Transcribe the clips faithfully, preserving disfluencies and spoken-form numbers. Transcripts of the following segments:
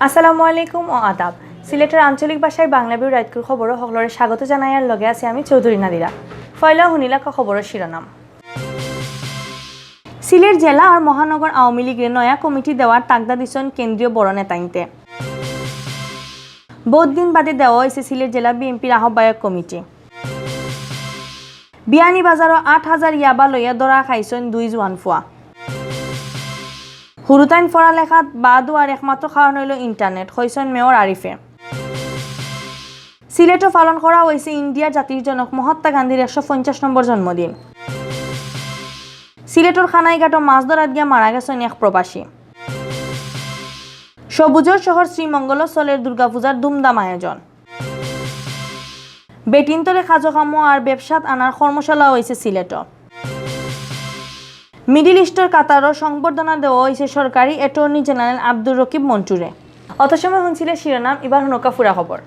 আসসালামু আলাইকুম ও আদাব। সিলেটর আঞ্চলিক ভাষায় বাংলা ভিউ রাইতকুর খবরো হকলরে স্বাগত জানাইয়ার লগে আছি আমি চৌধুরী নাদিরা। ফয়লা হুনিলাউক্কা খবরর শিরোনাম। সিলেট জেলা আর মহানগর আওয়ামী লীগরে নয়া কমিটি দেওয়ার তাগদা দিছইন কেন্দ্রীয় বড় নেতাইন্তে। বউত দিন বাদে দেওয়া অইছে সিলেট জেলা বিএনপির আহ্বায়ক কমিটি। বিয়ানীবাজারো আট হাজার ইয়াবা লইয়া ধরা খাইছইন দুই জুয়ান ফুয়া। হুরুতাইন পড়ালেখাত বাদ অওয়ার একমাত্র কারণ অইলো ইন্টারনেট, কইছইন মেয়র আরিফে। সিলেটো পালন করা অইছে ইন্ডিয়ার জাতির জনক মহাত্মা গান্ধীর একশো পঞ্চাশ নম্বর জন্মদিন। সিলেটর কানাইঘাটো মাছ ধরাত গিয়া মারা গেছইন এক প্রবাসী। সবুজর শহর শ্রীমঙ্গলো চলের দুর্গাপূজার ধুমধাম আয়োজন। বেটিন্তরে কাজো কামো আর ব্যবসাত আনার কর্মশালা অইছে সিলেটো। মিডল ইস্টর কাতারো সংবর্ধনা দেওয়া অইছে সরকারি অ্যাটর্নি জেনারেল আব্দুর রকিব মন্টুরে। অত সময় হুনছিলে শিরোনাম, ইবার হুনউক্কা পুরা খবর।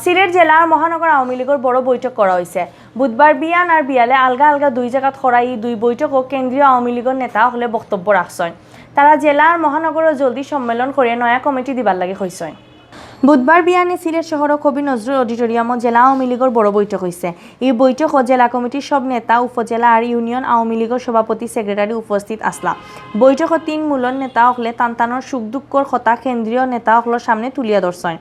সিলেট জেলা আর মহানগর আওয়ামী লীগর বড় বৈঠক করা অইছে। বুধবার বিয়ান আর বিয়ালে আলগা আলগা দুই জাগাত করা ই দুই বৈঠকো কেন্দ্রীয় আওয়ামী লীগর নেতা অকলে বক্তব্য রাখছইন। তারা জেলা আর মহানগরো জলদি সম্মেলন করিয়া নয়া কমিটি দিবার লাগি কইছইন। বুধবার বিয়ানে সিলেট শহরো কবি নজরুল অডিটোরিয়ামো জেলা আওয়ামী লীগর বড় বৈঠক অইছে। ই বৈঠকো জেলা কমিটির সব নেতা, উপজেলা আর ইউনিয়ন আওয়ামী লীগর সভাপতি, সেক্রেটারি উপস্থিত আছলা। বৈঠকো তিন মূলর নেতা অকলে তান তানোর সুখ দুঃখর কথা কেন্দ্রীয় নেতা অকলর সামনে তুলিয়া ধরছইন।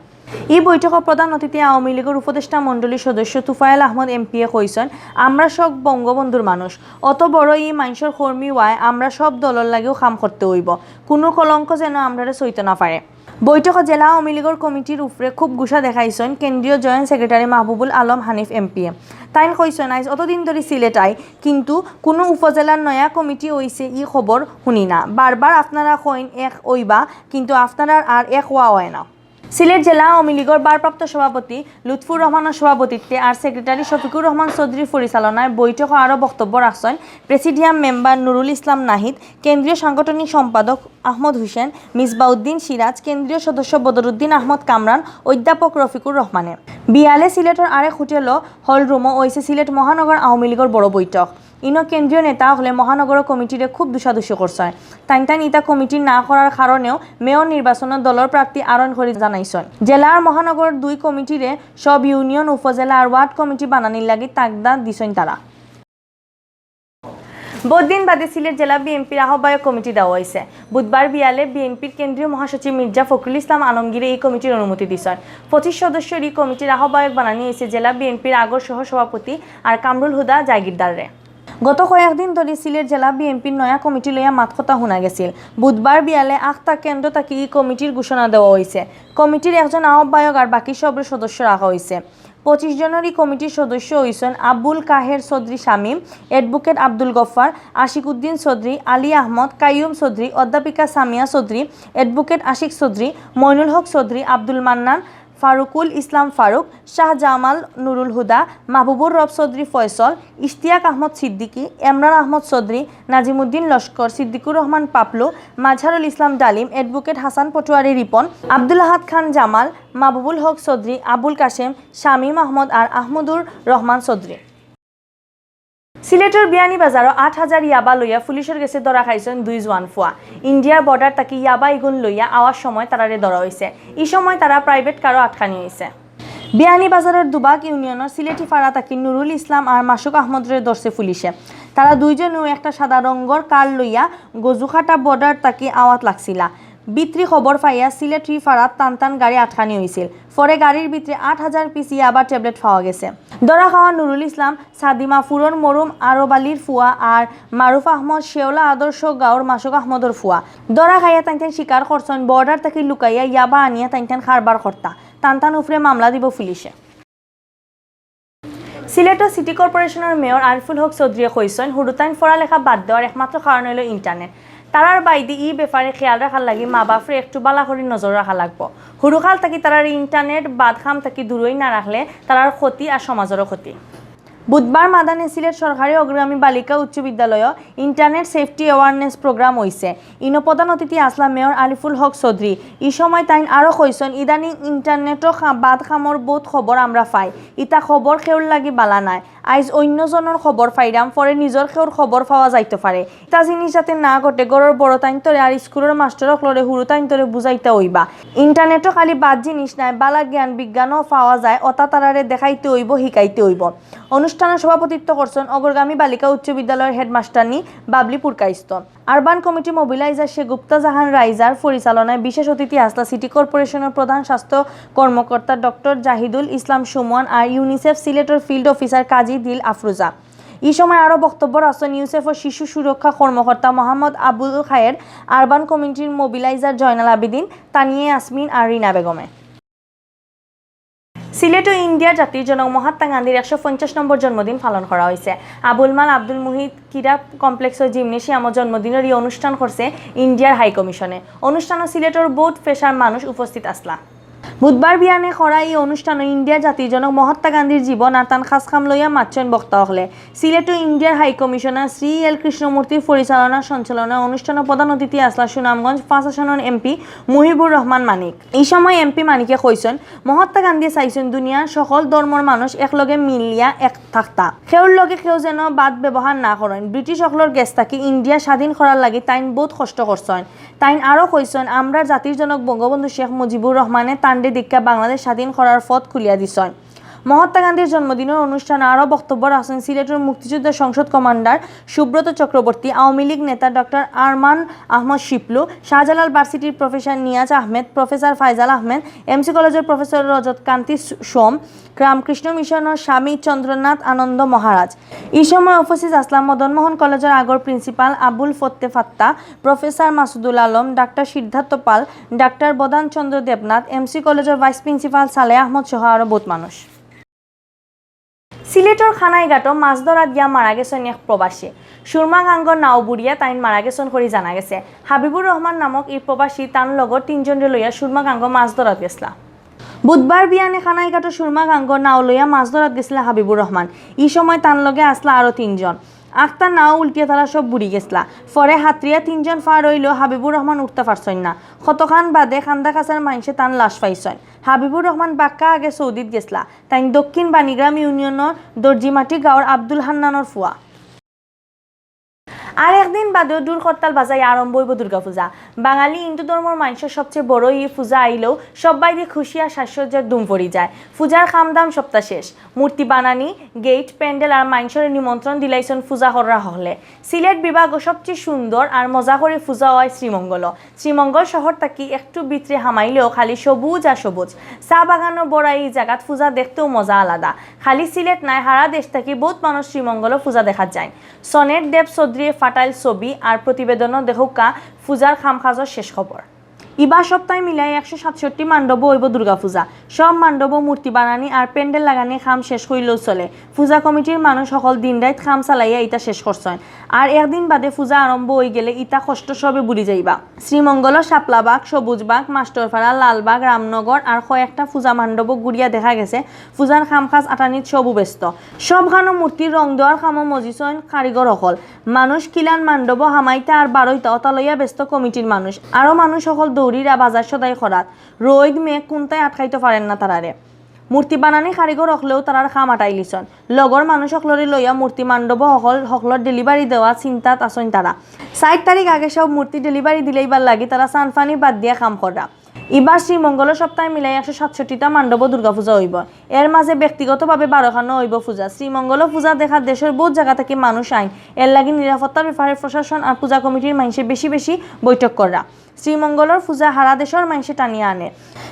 ই বৈঠকো প্রধান অতিথি আওয়ামী লীগর উপদেষ্টা মণ্ডলীর সদস্য তুফায়েল আহমদ এমপিয়ে কইছইন, "আমরা সব বঙ্গবন্ধুর মানুষ, অত বড় ই মানষর কর্মী অওয়ায় আমরা সব দলর লাগিও কাম করতে অইবো, কুনু কলঙ্ক যেন আমরারে ছইতো না পারে।" বৈঠকো জেলা আওয়ামী লীগর কমিটির উপরে খুব গুসা দেখাইছইন কেন্দ্রীয় জয়েন্ট সেক্রেটারি মাহবুবুল আলম হানিফ এমপিয়ে। তাইন কইছইন, "আইজ অতদিন ধরি সিলেট আই, কিন্তু কুনু উপজেলার নয়া কমিটি অইছে ই খবর হুনি না। বারবার আপনারা কইন এক অইবা, কিন্তু আপনারার আর এক অওয়া অয় না।" সিলেট জেলা আওয়ামী লীগর ভারপ্রাপ্ত সভাপতি লুৎফুর রহমানর সভাপতিত্বে আর সেক্রেটারি শফিকুর রহমান চৌধুরীর পরিচালনায় বৈঠকো আরও বক্তব্য রাখছইন প্রেসিডিয়াম মেম্বার নুরুল ইসলাম নাহিদ, কেন্দ্রীয় সাংগঠনিক সম্পাদক আহমদ হোসেন, মিসবাউদ্দিন সিরাজ, কেন্দ্রীয় সদস্য বদরুদ্দিন আহমদ কামরান, অধ্যাপক রফিকুর রহমানে। বিয়ালে সিলেটর আরেক হোটেলো হল রুমো অইছে সিলেট মহানগর আওয়ামী লীগর বড় বৈঠক। ইনো কেন্দ্রীয় নেতা অকলে মহানগর কমিটিরে খুব দুষাদুষি করছইন। তাইন তাইন ইতা কমিটি না করার কারণেও মেয়র নির্বাচনো দলর প্রার্থী আরইন করি জানাইছইন। জেলা আর মহানগর দুই কমিটিরে সব ইউনিয়ন, উপজেলা আর ওয়ার্ড কমিটি বানানির লাগি তাগদা দিছইন তারা। বউত দিন বাদে সিলেট জেলা বিএনপির আহ্বায়ক কমিটি দেওয়া অইছে। বুধবার বিয়ালে বিএনপির কেন্দ্রীয় মহাসচিব মির্জা ফখরুল ইসলাম আলমগীরে ই কমিটির অনুমতি দিছইন। পঁচিশ সদস্যর ই কমিটির আহ্বায়ক বানানি অইছে জেলা বিএনপির আগর সহ সভাপতি আর কামরুল হুদা জাগিরদাররে। গত কয়েকদিন ধরি সিলেট জেলা বিএনপির নয়া কমিটি লইয়া মাতকথা হুনা গেছিল। বুধবার বিয়ালে আখতা কেন্দ্র থাকি ই কমিটির ঘোষণা দেওয়া অইছে। কমিটির একজন আহ্বায়ক আর বাকি সবরে সদস্য রাখা অইছে। পঁচিশ জনর ই কমিটির সদস্য অইছইন আবুল কাহের চৌধুরী শামীম, অ্যাডভোকেট আব্দুল গফফার, আশিক উদ্দিন চৌধুরী, আলী আহমদ, কাইয়ুম চৌধুরী, অধ্যাপিকা সামিয়া চৌধুরী, অ্যাডভোকেট আশিক চৌধুরী, মইনুল হক চৌধুরী, আব্দুল মান্নান, ফারুকুল ইসলাম ফারুক, শাহজামাল নুরুল হুদা, মাহবুবুর রব চৌধুরী ফয়সল, ইশতিয়াক আহমদ সিদ্দিকী, এমরান আহমদ চৌধুরী, নাজিমুদ্দিন লস্কর, সিদ্দিকুর রহমান পাপলু, মাজহারুল ইসলাম ডালিম, অ্যাডভোকেট হাসান পটোয়ারী রিপন, আব্দুল আহাদ খান জামাল, মাহবুবুল হক চৌধুরী, আবুল কাশেম, শামীম আহমদ আর আহমদুর রহমান চৌধুরী। সিলেটর বিয়ানীবাজারো আট হাজার ইয়াবা লইয়া পুলিশর গেছে ধরা খাইছইন দুই জুয়ান ফুয়া। ইন্ডিয়ার বর্ডার থাকি ইয়াবা ইগুন লইয়া আওয়ার সময় তারারে ধরা অইছে। ই সময় তারা প্রাইভেট কারো আটকানি অইছে। বিয়ানীবাজারর দুবাগ ইউনিয়নর সিলেটি পাড়া থাকি নুরুল ইসলাম আর মাসুক আহমদরে ধরছে পুলিশে। তারা দুইজনেউ একটা সাদা রঙ্গর কার লইয়া গজুকাটা বর্ডার থাকি আওয়াত লাগছিলা। ভিতরি খবর পাইয়া সিলেটি পাড়াত তান তান গাড়ি আটকানি অইছিল। পরে গাড়ির ভিতরে আট হাজার পিস ইয়াবা ট্যাবলেট পাওয়া গেছে। ধরা খাওয়া নুরুল ইসলাম সাদিমাপুরর মরুম আরব আলীর ফুয়া আর মারুফ আহমদ শেওলা আদর্শ গাঁওর মাসুক আহমদর ফুয়া। ধরা খাইয়া তাইন তাইন স্বীকার করছইন বর্ডার থাকি লুকাইয়া ইয়াবা আনিয়া তাইন তাইন কারবার করতা। তান তান উপরে মামলা দিবো পুলিশে। সিলেটর সিটি কর্পোরেশনর মেয়র আরিফুল হক চৌধুরীয়ে কইছইন, হুরুতাইন পড়ালেখা বাদ দেওয়ার একমাত্র কারণ অইলো ইন্টারনেট। তারার বাইদি ই ব্যাপারে খেয়াল রাখার লাগি মা বাপরে একটু বালা করি নজর রাখা লাগবো। হুরুকাল থাকি তারার ইন্টারনেট বাদ কাম থাকি দূরই না রাখলে তারার ক্ষতি আর সমাজরও ক্ষতি। বুধবার মাদানে সিলেট সরকারি অগ্রগামী বালিকা উচ্চ বিদ্যালয়ও ইন্টারনেট সেফটি অ্যাওয়ারনেস প্রোগ্রাম অইছে। ইনো প্রধান অতিথি আছলা মেয়র আরিফুল হক চৌধুরী। ই সময় তাইন আরও কইছইন, ইদানিং ইন্টারনেটও খা-, বাদ খামর বউত খবর আমরা পাই। ইতা খবর কেউর লাগি বালা নায়। আইজ অইন্য জনর খবর পাইরাম, পরে নিজর কেউর খবর পাওয়া যাইতো পারে। ইতা জিনিস যাতে না ঘটে, ঘরর বড় তাইন্তরে আর স্কুলর মাস্টর অকলরে হুরু তাইন্তরে বুঝাইতা অইবা। ইন্টারনেটও খালি বাদ জিনিস নায়, বালা জ্ঞান বিজ্ঞানও পাওয়া যায়, অতা তারারে দেখাইতে অইবো, হিকাইতে অইবো। অনুষ্ঠানো সভাপতিত্ব করছইন অগ্রগামী বালিকা উচ্চ বিদ্যালয়র হেডমাস্টারনি বাবলি পুরকাইস্ত। আরবান কমিটি মোবিলাইজার শেখ গুপ্তা জাহান রাইজার পরিচালনায় বিশেষ অতিথি আছলা সিটি কর্পোরেশনর প্রধান স্বাস্থ্য কর্মকর্তা ডক্টর জাহিদুল ইসলাম সুমন আর ইউনিসেফ সিলেটর ফিল্ড অফিসার কাজী দিল আফরোজা। ই সময় আরও বক্তব্য রাখছইন ইউনিসেফর শিশু সুরক্ষা কর্মকর্তা মোহাম্মদ আবুল খায়ের, আরবান কমিটির মোবিলাইজার জয়নাল আবেদিন, তানিয়া ইয়াসমিন আর রিনা বেগমে। সিলেটো ইন্ডিয়ার জাতির জনক মহাত্মা গান্ধীর একশো পঞ্চাশ নম্বর জন্মদিন পালন করা অইছে। আবুল মাল আব্দুল মুহিত ক্রীড়া কমপ্লেক্সর জিমনেশিয়ামো জন্মদিনর ই অনুষ্ঠান করছে ইন্ডিয়ার হাই কমিশনে। অনুষ্ঠানো সিলেটর বউত পেশার মানুষ উপস্থিত আছলা। বুধবার বিয়ানে করা ই অনুষ্ঠানো ইন্ডিয়ার জাতির জনক মহাত্মা গান্ধীর জীবন আর তান খাস কাম লইয়া মাতছইন বক্তা অকলে। সিলেটো ইন্ডিয়ার হাই কমিশনার শ্রী এল কৃষ্ণমূর্তির পরিচালনা সঞ্চালনায় অনুষ্ঠানো প্রধান অতিথি আছলা সুনামগঞ্জ পাঁচ আসনর এমপি মুহিবুর রহমান মানিক। ই সময় এমপি মানিকে কইছইন, মহাত্মা গান্ধী চাইছইন দুনিয়ার সকল ধর্মর মানুষ একলগে মিলিয়া এক থাকতা, কেউর লগে কেউ যেন বাদ ব্যবহার না করইন। ব্রিটিশ অকলর গেছ থাকি ইন্ডিয়া স্বাধীন করার লাগি তাইন বউত কষ্ট করছইন। তাইন আরও কইছইন, আমরার জাতির জনক বঙ্গবন্ধু শেখ মুজিবুর রহমানে তানরে দেখিয়া বাংলাদেশ স্বাধীন করার পথ খুলিয়া দিছইন। মহাত্মা গান্ধীর জন্মদিনর অনুষ্ঠানো আরও বক্তব্য রাখছইন সিলেটর মুক্তিযুদ্ধ সংসদ কমান্ডার সুব্রত চক্রবর্তী, আওয়ামী লীগ নেতা ডক্টর আরমান আহমদ শিপলু, শাহজালাল ভার্সিটির প্রফেসর নিয়াজ আহমেদ, প্রফেসর ফাইজাল আহমেদ, এমসি কলেজর প্রফেসর রজত কান্তি সু-, সোম, রামকৃষ্ণ মিশনর স্বামী চন্দ্রনাথ আনন্দ মহারাজ। ই সময় উপস্থিত আছলা মদন মোহন কলেজর আগর প্রিন্সিপাল আবুল ফত্তে ফাত্তা, প্রফেসর মাসুদুল আলম, ডাক্তার সিদ্ধার্থ পাল, ডাক্তার বদান চন্দ্র দেবনাথ, এমসি কলেজর ভাইস প্রিন্সিপাল সালেহ আহমদ সহ আরও বউত মানুষ। সিলেটর খানাইঘাটো মাছ ধরাত গিয়া মারা গেছইন এক প্রবাসী। সুরমা গাঙ্গর নাও বুড়িয়া তাইন মারা গেছইন করি জানা গেছে। হাবিবুর রহমান নামক ই প্রবাসী তান লগর তিনজনরে লইয়া সুরমা গাঙ্গো মাছ ধরাত গেছলা। বুধবার বিয়ানে খানাইঘাটো সুরমা গাঙ্গো নাও লইয়া মাছ ধরাত গেছলা হাবিবুর রহমান। ই সময় তান লগে আছলা আরও তিনজন। আখতা নাও উল্টিয়া তারা সব বুড়ি গেছলা। পরে হাতরিয়া তিনজন পার অইলেও হাবিবুর রহমান উঠতা পারছইন না। কতখান বাদে কান্দা কাছার মাইনষে তান লাশ পাইছইন। হাবিবুর রহমান বাক্কা আগে সৌদিত গেছলা। তাইন দক্ষিণ বাণীগ্রাম ইউনিয়নর দর্জিমাটি গাঁওর আব্দুল হান্নানর ফুয়া। আর একদিন বাদেও দূর করতাল বাজাই আরম্ভ অইবো দুর্গা পূজা। বাঙালি হিন্দু ধর্মর মাইনষর সবচেয়ে বড় ই পূজা আইলেও সব বাইদি খুশি আর সাজসজ্জার ধুম পড়ি যায়। পূজার কামদাম সপ্তাহ শেষ। মূর্তি বানানি, গেইট, প্যান্ডেল আর মাইনষরে নিমন্ত্রণ দিলাইছইন পূজা কররা হকলে। সিলেট বিভাগো সবচেয়ে সুন্দর আর মজা করি পূজা অয় শ্রীমঙ্গলো। শ্রীমঙ্গল শহর থাকি একটু ভিতরে হামাইলেও খালি সবুজ আর সবুজ। চা বাগানো ভরা ই জাগাত পূজা দেখতেও মজা আলাদা। খালি সিলেট নায়, হারা দেশ থাকি বউত মানুষ শ্রীমঙ্গলো পূজা দেখাত যাইন। সনেট দেব চৌধুরীয়ে ফাটাইল ছবি আর প্রতিবেদনো দেখউক্কা পূজার কামকাজর শেষ খবর। ইবার সপ্তাহ মিলাই একশো সাতষট্টি মান্ডবো অইবো দুর্গা পূজা। সব মান্ডবো মূর্তি বানানি আর প্যান্ডেল লাগানির কাম শেষ করিলেও চলে। পূজা কমিটির মানুষ হকল দিন রাইত কাম চালাইয়া ইতা শেষ করছইন। আর একদিন বাদে পূজা আরম্ভ অইগেলে ইতা কষ্ট সবে ভুলি যাইবা। শ্রীমঙ্গলো শাপলাবাগ, সবুজবাগ, মাস্টরপাড়া, লালবাগ, রামনগর আর কয়েকটা পূজা মান্ডবো ঘুরিয়া দেখা গেছে পূজার কামকাজ আটানিত সবু ব্যস্ত। সবখানো মূর্তির রং দেওয়ার কামো মজিছইন কারিগর হকল। মানুষ কিলান মান্ডবো হামাইতা আর বারইতা অতা লইয়া ব্যস্ত কমিটির মানুষ। আরও মানুষ হকল দৌড়িরা বাজার সদাই করাত। রইদ মেঘ কুন্তায় আটকাইতো পারের না তারারে। মূর্তি বানানি কারিগর হকলেও তারার কাম আটাইলিছইন। লগর মানুষ হকলরে লইয়া মূর্তি মান্ডবো হকল, হকলর ডেলিভারি দেওয়া চিন্তাত আছইন তারা। চাইর তারিখ আগে সব মূর্তি ডেলিভারি দিলাইবার লাগি তারা চানপানি বাদ দিয়া কাম কররা। ইবার শ্রীমঙ্গলো সপ্তাহ মিলাই একশো সাতষট্টিটা মান্ডবো দুর্গা পূজা অইবো। এর মাঝে ব্যক্তিগতভাবে বারোখানো অইবো পূজা। শ্রীমঙ্গলো পূজা দেখাত দেশর বউত জাগা থাকি মানুষ আইন। এর লাগি নিরাপত্তার ব্যাপারে প্রশাসন আর পূজা কমিটির মাইনষে বেশি বেশি বৈঠক কররা। শ্রীমঙ্গলর পূজা হারা দেশর মাইনষে টানিয়া আনে।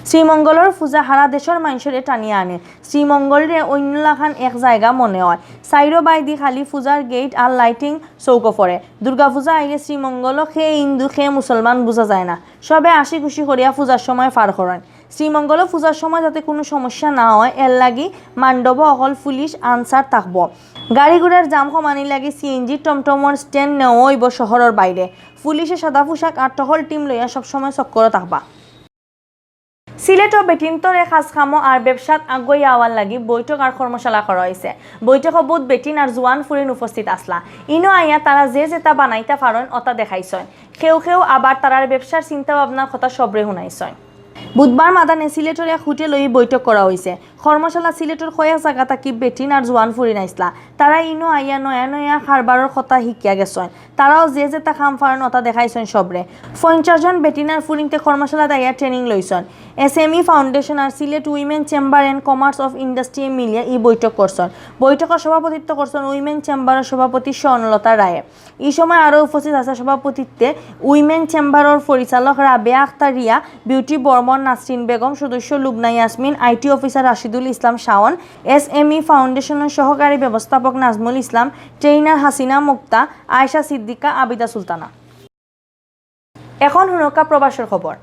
শ্রীমঙ্গলর পূজা হারা দেশর মাইনষরে টানিয়া আনে। শ্রীমঙ্গলরে অইন্য লাখান এক জাগা মনে অয়। চাইরো বাইদি খালি পূজার গেইট আর লাইটিং চউখো পড়ে। দুর্গা পূজা আইলে শ্রীমঙ্গলো কে হিন্দু কে মুসলমান বুঝা যায় না। সবে হাসি খুশি করিয়া পূজার সময় পার করইন। শ্রীমঙ্গলো পূজার সময় যাতে কুনু সমস্যা না অয়, এর লাগি মান্ডবো হকল পুলিশ আনসার থাকবো। গাড়ি ঘোড়ার জাম কমানির লাগি সিএনজি, টমটমর স্ট্যান্ড নেওয়া অইবো শহরর বাইরে। পুলিশে সাদা পোশাক আর টহল টিম লইয়া সবসময় চক্করো থাকবা। সিলেটো বেটিন্তরে খাস কামো আর ব্যবসাত আগুয়াইয়া আওয়ার লাগি বৈঠক আর কর্মশালা করা অইছে। বৈঠকো বউত বেটিন আর জুয়ান ফুরিন উপস্থিত আছলা। ইনো আইয়া তারা যে যেতা বানাইতা পারইন অতা দেখাইছইন। কেউ কেউ আবার তারার ব্যবসার চিন্তা ভাবনার কথা সবরে হুনাইছইন। বুধবার মাদানে সিলেটর এক হোটেলো ই বৈঠক করা অইছে। কর্মশালা সিলেটর কয়েক জাগা থাকি বেটিন আর জুয়ান ফুরিন আইছলা। তারা ইনো আইয়া নয়া নয়া কারবারর কথা হিকিয়া গেছইন। তারাও যে যেতা কাম পারইন অতা দেখাইছইন সবরে। পঞ্চাশ জন বেটিন আর ফুরিন্তে কর্মশালাত আইয়া training লইছইন। এসএমই ফাউন্ডেশন আর Sylhet women chamber and commerce of industry মিলিয়া ই বৈঠক করছইন। বৈঠকো সভাপতিত্ব করছইন উইমেন চেম্বারর সভাপতি স্বর্ণলতা রায়ে। ই সময় আরো উপস্থিত আছে সভাপতিত্বে উইমেন চেম্বারর পরিচালক রাবেয়া আক্তার রিয়া, বিউটি বর্মন, নাসরিন বেগম, সদস্য লুবনা ইয়াসমিন, আইটি অফিসার রাশিদুল ইসলাম শাওন, এসএমই ফাউন্ডেশনর সহকারী ব্যবস্থাপক নাজমুল ইসলাম, ট্রেইনার হাসিনা মুক্তা, আয়েশা সিদ্দিকা, আবিদা সুলতানা। এখন হুনউক্কা প্রবাসর খবর।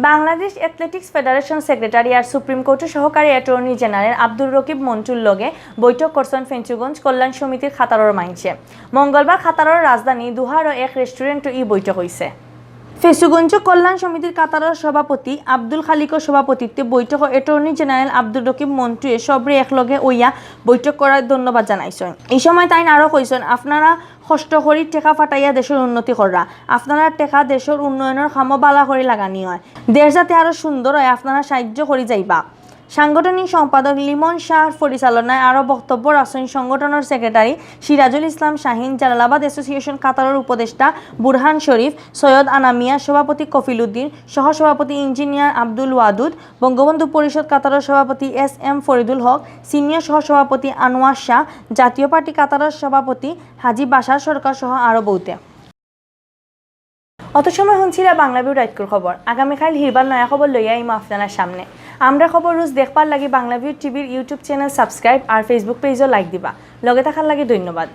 বাংলাদেশ অ্যাথলেটিক্স ফেডারেশন সেক্রেটারি আর সুপ্রিম কোর্টর সহকারী অ্যাটর্নি জেনারেল আব্দুর রকিব মন্টুর লগে বৈঠক করছইন ফেঞ্চুগঞ্জ কল্যাণ সমিতির কাতারর মাইনষে। মঙ্গলবার কাতারর রাজধানী দুহারো এক রেস্টুরেন্টো ই বৈঠক অইছে। ফেঞ্চুগঞ্জ কল্যাণ সমিতির কাতারর সভাপতি আব্দুল খালিকর সভাপতিত্বে বৈঠকো অ্যাটর্নি জেনারেল আব্দুর রকিব মন্টুয়ে সবরে একলগে অইয়া বৈঠক করার ধন্যবাদ জানাইছইন। ই সময় তাইন আরো কইছইন, আপনারা কষ্ট করি টেকা ফাটাইয়া দেশর উন্নতি কররা। আপনারার টেকা দেশর উন্নয়নর কামো বালা করি লাগানি অয়। দেশ যাতে আরো সুন্দর অয়, আপনারা সাহায্য করি যাইবা। সাংগঠনিক সম্পাদক লিমন শাহর পরিচালনায় আরো বক্তব্য রাখছইন সংগঠনর সেক্রেটারি সিরাজুল ইসলাম শাহিন, জালালাবাদ অ্যাসোসিয়েশন কাতারর উপদেষ্টা বুরহান শরীফ, সৈয়দ আনামিয়া, সভাপতি কফিল উদ্দিন, সহসভাপতি ইঞ্জিনিয়ার আব্দুল ওয়াদুদ, বঙ্গবন্ধু পরিষদ কাতারর সভাপতি এসএম ফরিদুল হক, সিনিয়র সহসভাপতি আনোয়ার শাহ, জাতীয় পার্টি কাতারর সভাপতি হাজি বাশার সরকার সহ আরো বউতে। অত সময় হুনছিলা বাংলা ভিউ রাইতকুর খবর। আগামীকাইল হিরবার নয়া খবর লইয়া আইমু আপনারার সামনে। আমরার খবর রুজ দেখবার লাগি বাংলা ভিউ টিভির YouTube চ্যানেল সাবস্ক্রাইব আর Facebook পেইজও লাইক দিবা। লগে থাকার লাগি ধন্যবাদ।